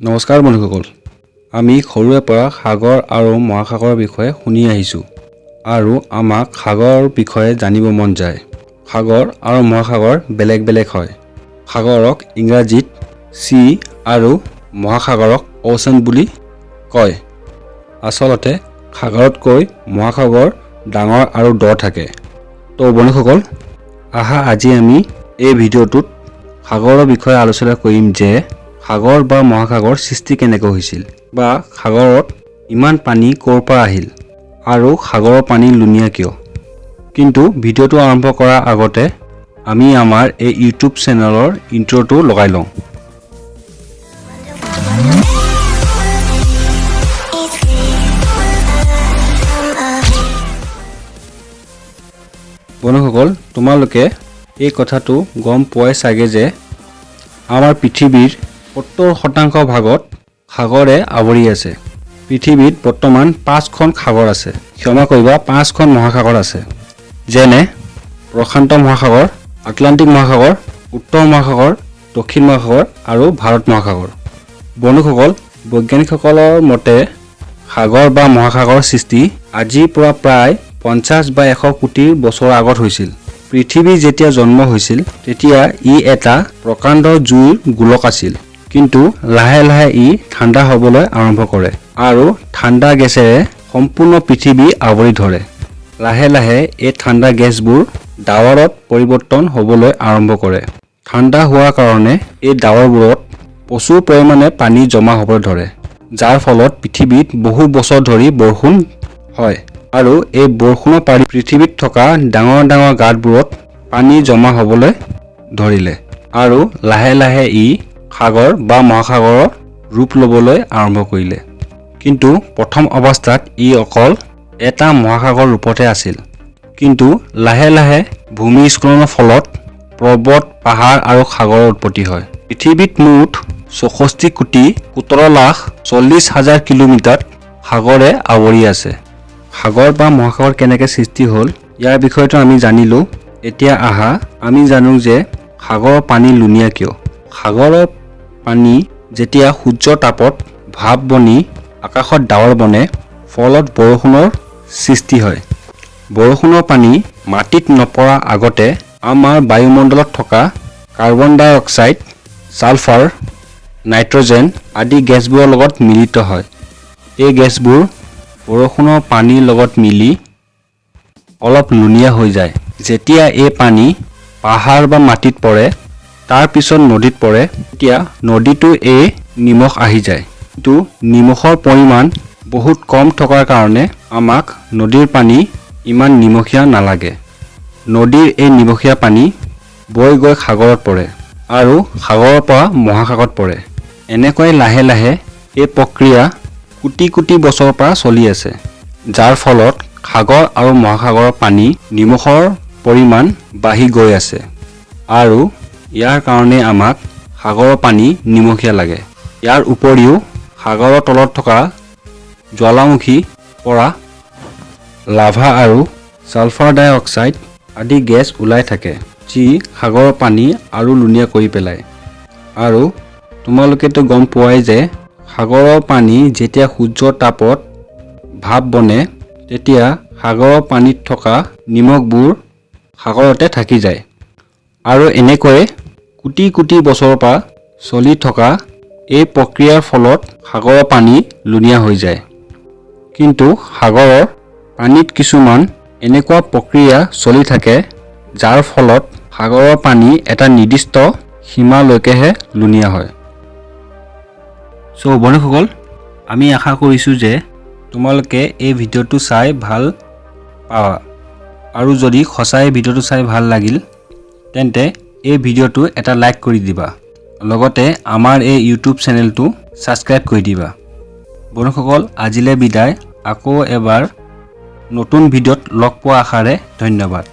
নমস্কাৰ বন্ধুসকল, আমি সৰুৰে পৰা সাগৰ আৰু মহাসাগৰৰ বিষয়ে শুনি আহিছোঁ আৰু আমাক সাগৰৰ বিষয়ে জানিব মন যায়। সাগৰ আৰু মহাসাগৰ বেলেগ বেলেগ হয়। সাগৰক ইংৰাজীত চি আৰু মহাসাগৰক অ'চেন বুলি কয়। আচলতে সাগৰতকৈ মহাসাগৰ ডাঙৰ আৰু দ থাকে। তো বন্ধুসকল, আহা আজি আমি এই ভিডিঅ'টোত সাগৰৰ বিষয়ে আলোচনা কৰিম যে সাগৰ বা মহাসাগৰ সৃষ্টি কেনেকৈ হৈছিল বা সাগৰত ইমান পানী ক'ৰ পৰা আহিল আৰু সাগৰৰ পানী লুণীয়া কিয়। কিন্তু ভিডিঅ'টো আৰম্ভ কৰাৰ আগতে আমি আমাৰ এই ইউটিউব চেনেলৰ ইণ্ট্ৰ'টো লগাই লওঁ। বন্ধুসকল, তোমালোকে এই কথাটো গম পোৱাই চাগে যে আমাৰ পৃথিৱীৰ 70% ভাগত সাগৰে আৱৰি আছে। পৃথিৱীত বৰ্তমান পাঁচখন সাগৰ আছে, ক্ষমা কৰিবা, পাঁচখন মহাসাগৰ আছে, যেনে প্ৰশান্ত মহাসাগৰ, আটলাণ্টিক মহাসাগৰ, উত্তৰ মহাসাগৰ, দক্ষিণ মহাসাগৰ আৰু ভাৰত মহাসাগৰ। বন্ধুসকল, বৈজ্ঞানিকসকলৰ মতে সাগৰ বা মহাসাগৰৰ সৃষ্টি আজিৰ পৰা প্ৰায় 50 বা 100 কোটি বছৰৰ আগত হৈছিল। পৃথিৱী যেতিয়া জন্ম হৈছিল, তেতিয়া ই এটা প্ৰকাণ্ড জুইৰ গোলক আছিল। কিন্তু লাহে লাহে ই ঠাণ্ডা হ'বলৈ আৰম্ভ কৰে আৰু ঠাণ্ডা গেছেৰে সম্পূৰ্ণ পৃথিৱী আৱৰি ধৰে। লাহে লাহে এই ঠাণ্ডা গেছবোৰ ডাৱৰত পৰিৱৰ্তন হ'বলৈ আৰম্ভ কৰে। ঠাণ্ডা হোৱাৰ কাৰণে এই ডাৱৰবোৰত প্ৰচুৰ পৰিমাণে পানী জমা হ'বলৈ ধৰে, যাৰ ফলত পৃথিৱীত বহু বছৰ ধৰি বৰষুণ হয় আৰু এই বৰষুণৰ পানী পৃথিৱীত থকা ডাঙৰ ডাঙৰ গাঁতবোৰত পানী জমা হ'বলৈ ধৰিলে আৰু লাহে লাহে ই সাগৰ বা মহাসাগৰৰ ৰূপ ল'বলৈ আৰম্ভ কৰিলে। কিন্তু প্ৰথম অৱস্থাত ই অকল এটা মহাসাগৰ ৰূপতে আছিল। কিন্তু লাহে লাহে ভূমিস্খলনৰ ফলত পৰ্বত, পাহাৰ আৰু সাগৰৰ উৎপত্তি হয়। পৃথিৱীত মুঠ 64 কোটি 17 লাখ 40 হাজাৰ কিলোমিটাৰ সাগৰে আৱৰি আছে। সাগৰ বা মহাসাগৰ কেনেকৈ সৃষ্টি হ'ল, ইয়াৰ বিষয়েতো আমি জানিলোঁ। এতিয়া আহা আমি জানো যে সাগৰৰ পানী লুণীয়া কিয়। সাগৰৰ পানী যেতিয়া সূৰ্যৰ তাপত ভাপ বনি আকাশত ডাৱৰ বনে, ফলত বৰষুণৰ সৃষ্টি হয়। বৰষুণৰ পানী মাটিত নপৰাৰ আগতে আমাৰ বায়ুমণ্ডলত থকা কাৰ্বন ডাই অক্সাইড, ছালফাৰ, নাইট্ৰজেন আদি গেছবোৰৰ লগত মিলিত হয়। এই গেছবোৰ বৰষুণৰ পানীৰ লগত মিলি অলপ লুণীয়া হৈ যায়। যেতিয়া এই পানী পাহাৰ বা মাটিত পৰে, তাৰ পিছত নদীত পৰে, তেতিয়া নদীতো এই নিমখ আহি যায়। কিন্তু নিমখৰ পৰিমাণ বহুত কম থকাৰ কাৰণে আমাক নদীৰ পানী ইমান নিমখীয়া নালাগে। নদীৰ এই নিমখীয়া পানী বৈ গৈ সাগৰত পৰে আৰু সাগৰৰ পৰা মহাসাগৰত পৰে। এনেকৈ লাহে লাহে এই প্ৰক্ৰিয়া কোটি কোটি বছৰৰ পৰা চলি আছে, যাৰ ফলত সাগৰ আৰু মহাসাগৰৰ পানী নিমখৰ পৰিমাণ বাঢ়ি গৈ আছে আৰু ইয়াৰ কাৰণে আমাক সাগৰৰ পানী নিমখীয়া লাগে। ইয়াৰ উপৰিও সাগৰৰ তলত থকা জ্বালামুখী পৰা লাভা আৰু ছালফাৰ ডাই অক্সাইড আদি গেছ ওলাই থাকে, যি সাগৰৰ পানী আৰু লুণীয়া কৰি পেলায়। আৰু তোমালোকেতো গম পোৱাই যে সাগৰৰ পানী যেতিয়া সূৰ্যৰ তাপত ভাপ বনে, তেতিয়া সাগৰৰ পানীত থকা নিমখবোৰ সাগৰতে থাকি যায়। আৰু এনেকৈয়ে কোটি কোটি বছৰৰ পৰা চলি থকা এই প্ৰক্ৰিয়াৰ ফলত সাগৰৰ পানী লুণীয়া হৈ যায়। কিন্তু সাগৰৰ পানীত কিছুমান এনেকুৱা প্ৰক্ৰিয়া চলি থাকে, যাৰ ফলত সাগৰৰ পানী এটা নিৰ্দিষ্ট সীমালৈকেহে লুণীয়া হয়। চ' বন্ধুসকল, আমি আশা কৰিছোঁ যে তোমালোকে এই ভিডিঅ'টো চাই ভাল পাবা আৰু যদি সঁচাই ভিডিঅ'টো চাই ভাল লাগিল, তেন্তে এই ভিডিঅ'টো এটা লাইক কৰি দিবা, লগতে আমাৰ এই ইউটিউব চেনেলটো ছাবস্ক্ৰাইব কৰি দিবা। বন্ধুসকল, আজিলৈ বিদায়। আকৌ এবাৰ নতুন ভিডিঅ'ত লগ পোৱা আশাৰে ধন্যবাদ।